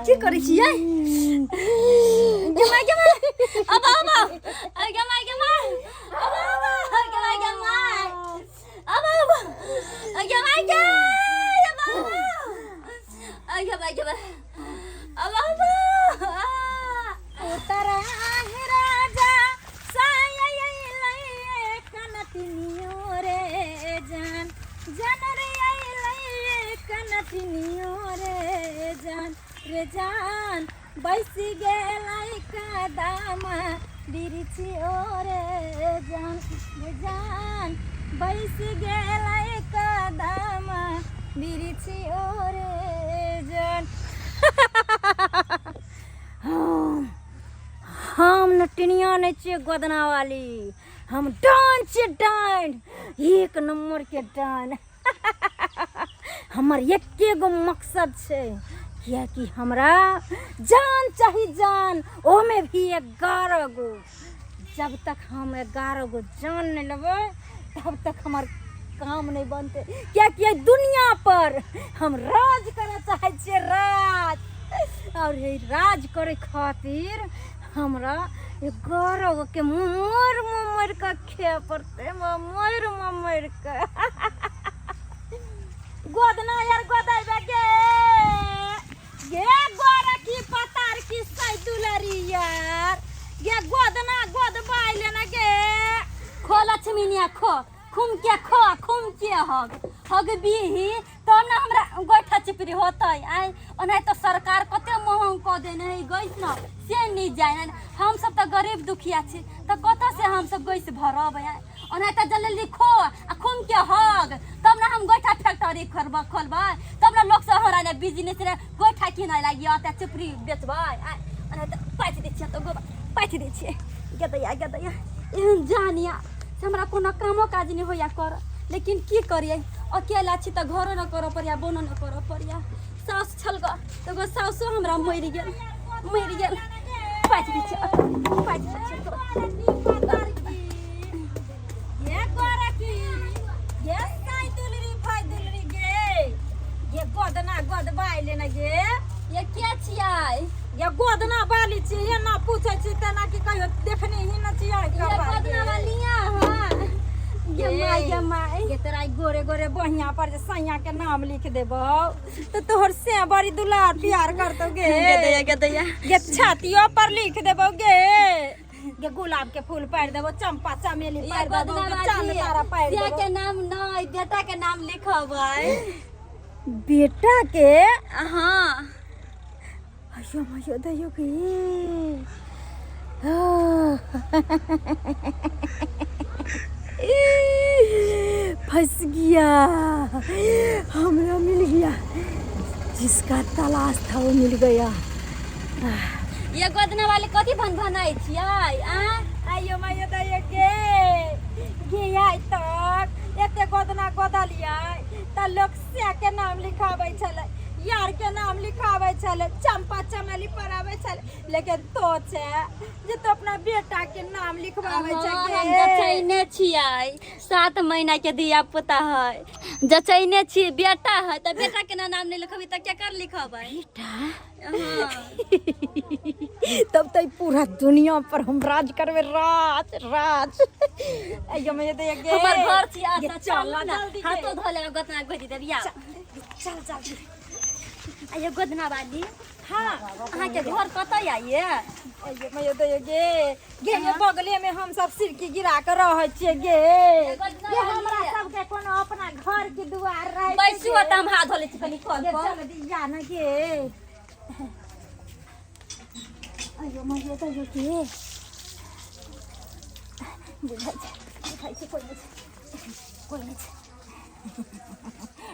की करै छियै गे माय गे माय अब अब गे माय गे माय अब अब गे माय गे माय अब अब गे माय गे अब अब गे माय गे माय अब अब उतर आहे राजा साया अइलै कनतिनियो रे जान जान रे अइलै कनतिनियो रे जान रे जान बैसि गेलै कदमा बिरिछियो रे जान रे जान बैसि गेलै कदमा बिरिछियो रे जान। हम नटिनिया नहि छियै गोदना वाली, हम डान छियै डान, एक नंबर के डान। हमर एके गो मकसद छै, किएकि हमरा जान चाही जान, ओमे भी 11 गो। जब तक हम 11 गो जान नहि लेबै तब तक हमर काम नहि बनतै, किएकि एहि दुनिया पर हम राज करऽ चाहै छियै राज। और एहि राज करै खातिर हमरा 11 गो के मरि मरि कऽ खाय पड़तै, मरि मरि कऽ। गोदना यार गोदैबे गे गे गोरकी पतार की सै दुलरी यार गे गोदना गोदबाइ लेना गे। खो लक्ष्मीनिया खो, खुम के खो, खुम के हग हग बीही तब ने हमरा गोइठा चिपरी होतै। आइ ओनाहि तऽ सरकार कते महग कऽ देने है गैस न, से नहि जाय। हम सब तऽ गरीब दुखिया छी तऽ कतऽ से हम सब गैस भरब? आइ ओनाहि तऽ जल्दी खो आ खुम के हग तब ने हम गोइठा फैक्ट्री खोलबै, तब ने लोक सब हमरा ने बिजनेस रे गोइठा किनै लागि अतै चिपरी बेचबै। आइ ओनाहि तऽ पाथि दै छियै तऽ गोबर पाथि दै छियै। गदैया गदैया एहन जानिया से हमरा कोनो कामो काज नहि होइया कर, लेकिन की करियै, अकेला छी तऽ घरो न करऽ पड़ैया, बोनो न करऽ पड़ैया। साउस छल गऽ तऽ एगो साउसो हमरा मरि गेल, मरि गेल। पाथि दै छियै, पाथि दै छियै। गे गोरकी गे साई दुलरी भाई दुलरी गे गे गोदना गोदबाइ लेना गे। ये के छियै? ये गोदना बाली छी, एना पूछै छी तेना कि कहियो देखने ही न छियै। ये गोदना वालिया। हाँ गे माय गे माय गे तोरा ई गोरे गोरे बहिया पर जे सैया के नाम लिख देबौ तऽ तोहर से बड़ी दुलार प्यार करतौ गे। गे दैया गे दैया गे छातियो पर लिख देबौ गे, गे गुलाब के फूल पारि देबौ, चंपा चमेली ये पारि देबौ, गोदना गे चांद वाली तारा पारि सिया देबौ। के नाम नहीं, बेटा के नाम लिखबै। बेटा के? हाँ। अयो मयो दयो गे, फंस गया, हमरा मिल गया, जिसका तलाश था वो मिल गया। ये गोदना वाली कथी भन भनाइ छियै आ? आइयो माइयो दयो गे गे, आइ तक एते गोदना गोदलियै तऽ लोक से के नाम लिखाबै छलै, यार के नाम लिखाबै छलै, चंपा चमेली पढ़ाबै छलै, लेकिन तो छै जे तो अपना बेटा के नाम लिखवाबै छै। हाँ, गे हम जचैने छियै, 7 महीना के धिया पुता है, जचैने छियै, बेटा है तऽ बेटा के ना नाम नहि लिखबै तऽ केकर लिखबै? बेटा। हाँ। तब तो पूरा दुनिया पर हम राज करबे, राज राज। अयो मैं तो गे हमर घर छी गे, अच्छा चल चल ना ना जल्दी गे। हाथो धो लेबै, गोदना गोदी देब या चल चल। आइयो गोदना वाली। हाँ। अहाँके घर कतऽ आइए? अयो मैं तो गे गे, ये बगले में हम सब सिरकी गिरा के रहै छियै गे। गे हमरा सबके कोनो अपना घर के दुआर रहै छै बैसू गे। तऽ हम हाथ धो लै छी कनि कल गे पर। चल दिया ना गे। अयो मैं तो गे बुझाइ छै, बुझाइ छै कोइ नहि छै, कोइ नहि छै।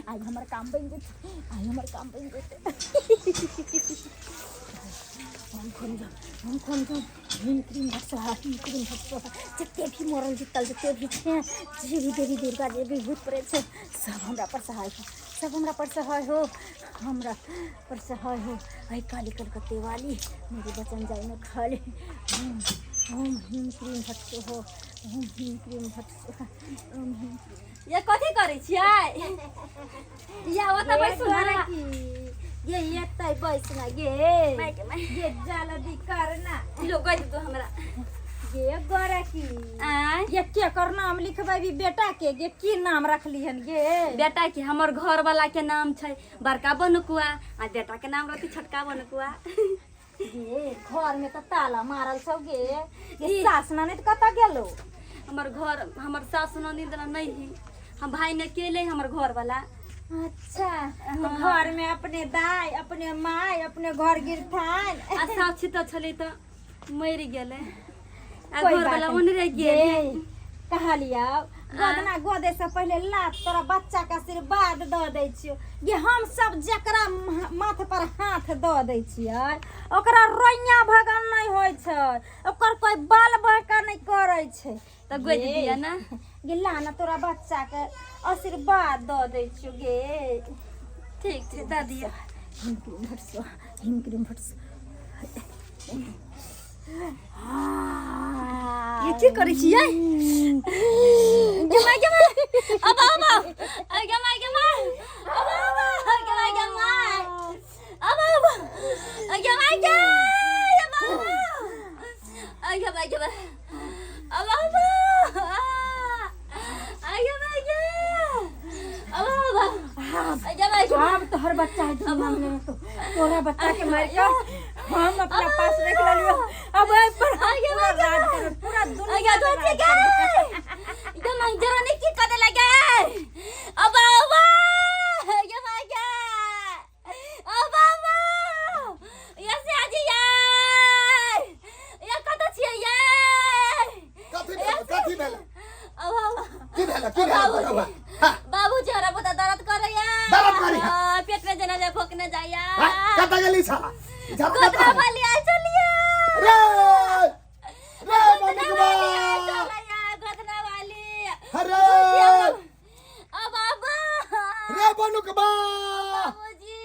आइ हमर काम बनि जेतै, आइ हमर काम बनि जेतै। हम खोल जाऊ, हम खोल जाऊ। ह्रीं क्रीम भट स्वाहा, ह्रीं क्रीम भट स्वाहा। जते भी मरल जितल जते भी छै, जे भी देवी दुर्गा जे भी भूत प्रेत छै, सब हमरा पर सहाय हो, सब हमरा पर सहाय हो, हमरा पर सहाय हो। ऐ काली कलकत्ते वाली, मेरे बचन जाय में खाली। ओम ओम ह्रीं क्रीम भट स्वाहा, ओम ह्रीं क्रीम भट स्वाहा, ओम ह्रीं। ये कथी करै छियै? या ओतऽ बैसू ने। ये एतऽ होतै बैस ना गे। माय के माय। गे जल्दी कर ना। लो गोद दो हमरा। गे गोरकी। आय। ये केकर नाम लिखबै बेटा के? गे की नाम रखली हन गे? बेटा के हमर घर वाला के नाम छै बड़का बनुकुआ आ बेटा के नाम रहती छोटका बनुकुआ। गे घर में तो ताला मारल छौ गे। ये सास ननद कतऽ गेलो? हमर घर हमर सास ननद नहीं है, हम भाई ने अकेले हमर घर वाला। अच्छा तो घर में अपने दाई अपने माई अपने घर गिरथान। आ साक्षी तो छलै तो मरि गेलै आ कोई घर बात वाला नहीं। ओनरे गेलै। गे कहलियौ गोदना गोदे से पहले लात तोरा बच्चा के आशीर्वाद दऽ दै छियौ। गे हम सब जकरा माथ पर हाथ दऽ दै छियै ओकरा रोइया भगल नहीं होइ छै, ओकर कोई बाल बांका नहीं करै छै। तऽ गोदि गे, दिअ ना। गे ला ना तोरा बच्चा के आशीर्वाद दऽ दै छियौ गे। ठीक छै दऽ दिअ। हिम क्रीम भटसो, हिम क्रीम भटसो। ये की करै छियै? गे माय गे माय, अब अब अब गे माय गे माय, अब अब गे माय गे माय, अब अब गे माय गे, अब अब गे माय गे माय, अब अब गे माय गे, अब अब गे माय गे। आब तोहर बच्चा है दुनिया में तो तोरा बच्चा के मार के हम अपना पास रख लेलियो। अब एहि पर हम आगे पूरा बढ़ राज करब, पूरा दुनिया आगे के तो राज ठीक है। करब। ये मंजरो ने की करे लगे? अब अब ये मार के, अब अब ये से आज ये ये कत छियै ये? कथी भेल? कथी भेल? अब अब की भेल? की भेल? बौआ? हाँ, बाबूजी हमरा बहुत दर्द करैया। दर्द करैया? हाँ, पेट में जना जा भोकने जाइया। हाँ, कतऽ गेली छला? ई छला गोदना कतऽ? वाली आयल छलियै। रे रे गोदना बनुकबा वाली आयल छलैया, गोदना वाली। अरे अब अब रे बनुकबा बाबूजी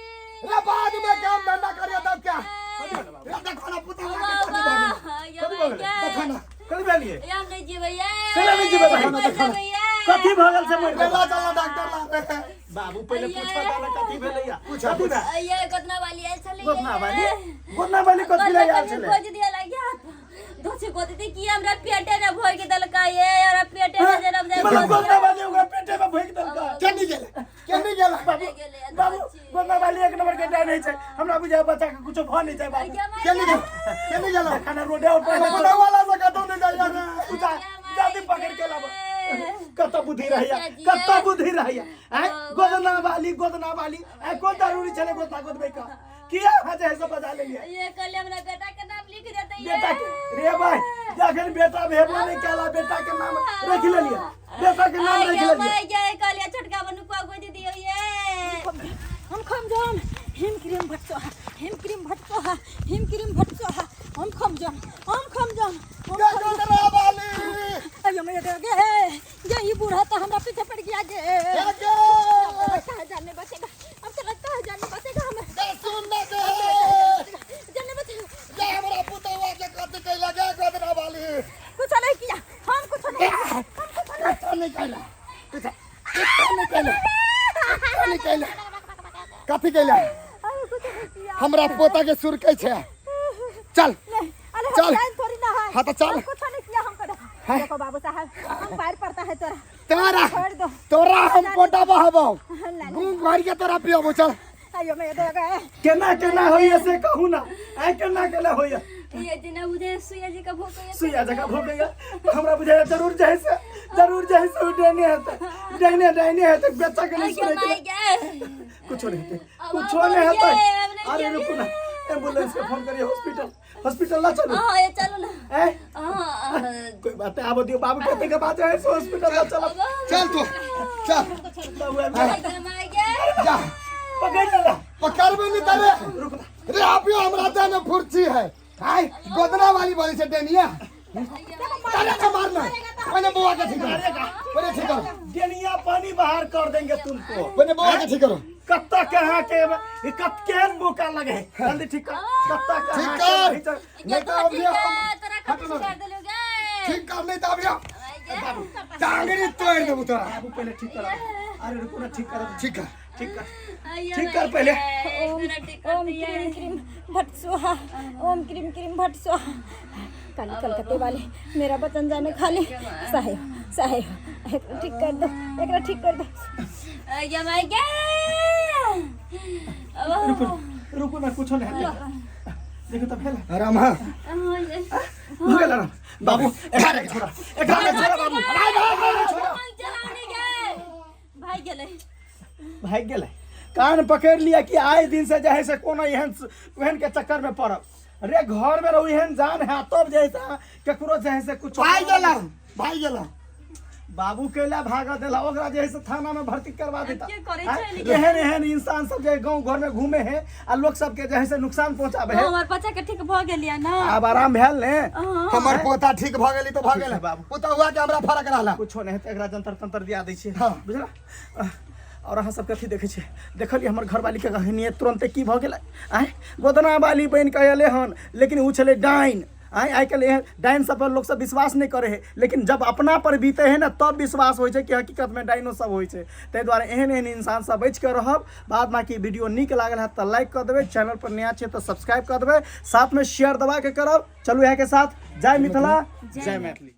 रे बाद में काम धंधा करियो तब क्या रे देखो ना पुतला के अब कथी भऽ गेलै। ये कथी भऽ गेलै? देखो ना कथी भेलियै? ये हम नहीं जीबै ये। केना नहि जीबै भाई? मरि जेबै ये। कथी भऽ गेल से मरि रे गेल? ला चल डॉक्टर ला रे। बाबू पहिले पूछऽ दा ना कथी भेलैया। पूछऽ, कथी भेल? ये गोदना वाली आयल छलै। गोदना वाली? गोदना वाली कथी लए आयल छलै? खोज दिया लगिया दोछी गोद दे की हमरा पेटे ने भोग देलका ये, हमरा पेटे ने जनम जाय। मतलब गोदना वाली ओकरा पेटे में भोगि देलका? केनी गेलै? केनी गेलै? बाबू बाबू गोदना वाली एक नंबर के डाइन होइ छै, हमरा बुझाय बच्चा के कुछो भऽ नहि जाय। बाबू केनी गेलै? केनी गेलै? खाना रोडे और पर पुतला वाला से कतौ नहि जाइया रे। पूजा जल्दी पकड़ के लाबो। कतऽ बुद्धि रहैया, कतऽ बुद्धि रहैया? आँय गोदना वाली, गोदना वाली आँय कोन जरूरी छलै गोदना गोदबै के? किया अहाँ जे है से बजा लेलियै? ये कहले हमरा बेटा के नाम लिख देते ये। बेटा के रे भाई जखन बेटा भेबो नहि केला बेटा के नाम रखि लेलियै, बेटा के नाम रखि लेलियै। मैं ये कहले छोटका बनुकुआ गोद दियो ये। हम खमजोन हिम क्रीम भटसो, हिम क्रीम भटसो, हिम क्रीम भटसो, हम खमजोन, हम खमजोन, हम गे गोदना वाली। अयो मैं गे गे ये ई बूढ़ा तो हमरा पीछे पड़ गया गे। गे गे अब लगता है जान नहीं बचेगा, अब तो लगता है जान नहीं बचेगा हमें। गे सुन ना गे। जान नहीं बचेगा। गे हमरा पुतवा के कथी कैला गे गोदना वाली? कुछ नहीं किया हम, कुछ नहीं किया, हम कुछ नहीं। कुछो नहि कैला, कुछो कुछो नहि कैला, कुछो नहि कैला। कथी कैला? अरे कुछ नहीं किया। हमरा पोता के सुरकै छै। चल नहीं, अरे हम चल। जान थोड़ी ना है। हाँ तो चल। हम कुछ नहीं किया हमको। देखो हैं? देखो बाबू साहब हम पैर पड़ता है तोरा। तोरा छोड़ दो। तोरा हम पोटा बहबौ ला। गुम भर के तोरा पियबो। चल। अयो मैं दे गए। केना केना होइया से कहू ना, आइ केना केना होइया? ये जना बुझे सुइया जी का भोग। सुइया जगह भोगैया हमरा बुझाइया जरूर जाइ से, जरूर जाइ से ओ डहने हेतै, डहने डहने हेतै। बच्चा के नहीं सुनै के कुछो नहीं हेतै, कुछो नहीं हेतै। अरे रुकू ना, एम्बुलेंस के फोन करिए, हॉस्पिटल हॉस्पिटल ला चलू। हां ये चलो ना। ए हां कोई बात नहीं, आबो दियो बाबू के के बात है सो हॉस्पिटल ला चलो। चल तू चल। बाबू आबि गेल। माय गे जा पकड़ लेला। पकड़बे नहीं तरे। रुक ना। रे अभी हमरा देह में फुर्ती है। हाय गोदना वाली बोली से डेनिया तारे के मारना। पहले बुआ के ठीक करो, पहले ठीक करो। डेनिया पानी बाहर कर देंगे तुमको। पहले बुआ के ठीक करो। कत्ता कहाँ के ये कत केहन बोका लगे है, जल्दी ठीक कर। कत्ता कहाँ ठीक कर। के नहीं तो अभी हम तोरा कब कर देलु गे? ठीक कर नहीं तो अभी हम टांगड़ी तोड़ देबू तोरा। बाबू पहले ठीक करो। अरे रुको ना, ठीक करो। ठीक कर। ठीक कर, ठीक कर पहले। ओम ओम क्रीम क्रीम भट स्वाहा, ओम क्रीम क्रीम भट स्वाहा। काली कलकत्ते वाले मेरा बचन जाने खाली। साहेब साहेब, एकरा ठीक कर दो, एकरा ठीक कर दो। ये माय गे। रुकू रुकू ना, कुछो नहीं हेतै। देखो तऽ भेल। आराम है। भऽ गेल आराम बाबू। एकरा के छोड़ा, एकरा के छोड़ा बाबू। भाई गेलै। भागि गेलै। कान पकड़ि लिअ कि आइ दिन से जे है से कोनो एहन एहन के चक्कर में पड़ब रे। घर में रहू, एहन जान है तब जे है से अहाँ केकरो जे है से कुछ। भाई गेला, भाई गेला। बाबू कैला भाग देला? ओकरा जे है से थाना में भर्ती करवा देता। के करै आँय? छै लेकिन? एहन एहन इंसान सब जे गांव घर में घूमे है आ लोग सबके जे है से नुकसान पहुंचाबे है। हमर बच्चा के ठीक भऽ गेलियै ना? आब आराम भेल ने? हाँ। हमर पोता ठीक भऽ गेली तऽ भऽ ठीक गेल। है बाबू। पुतहुआ के हमरा फरक रहला। कुछो नहि हेतै, एकरा जंतर तंतर दिया दै छियै। हाँ। बुझला? आओर अहाँ सबके अथी देखै छियै, देखलियै हमर घरवालीके कहनिए तुरन्ते की भऽ गेलै? आँय, गोदना वाली बनि कऽ अयलै हन, लेकिन ओ छलै डाइन। आँय, आइ काल्हि एहन डाइन सब पर लोक सब विश्वास नहि करै है, लेकिन जब अपना पर बीते है ने तब विश्वास होइ छै कि हकीकतमे डाइनो सब होइ छै। ताहि दुआरे एहन एहन इंसान सब बचि कऽ रहब। बाद बाकी वीडियो नीक लागल हैत तऽ लाइक कऽ देबै, चैनल पर नया छियै तऽ सब्सक्राइब कऽ देबै, साथमे शेयर दबाके करब। चलू इएहके साथ जय मिथिला, जय मैथिली।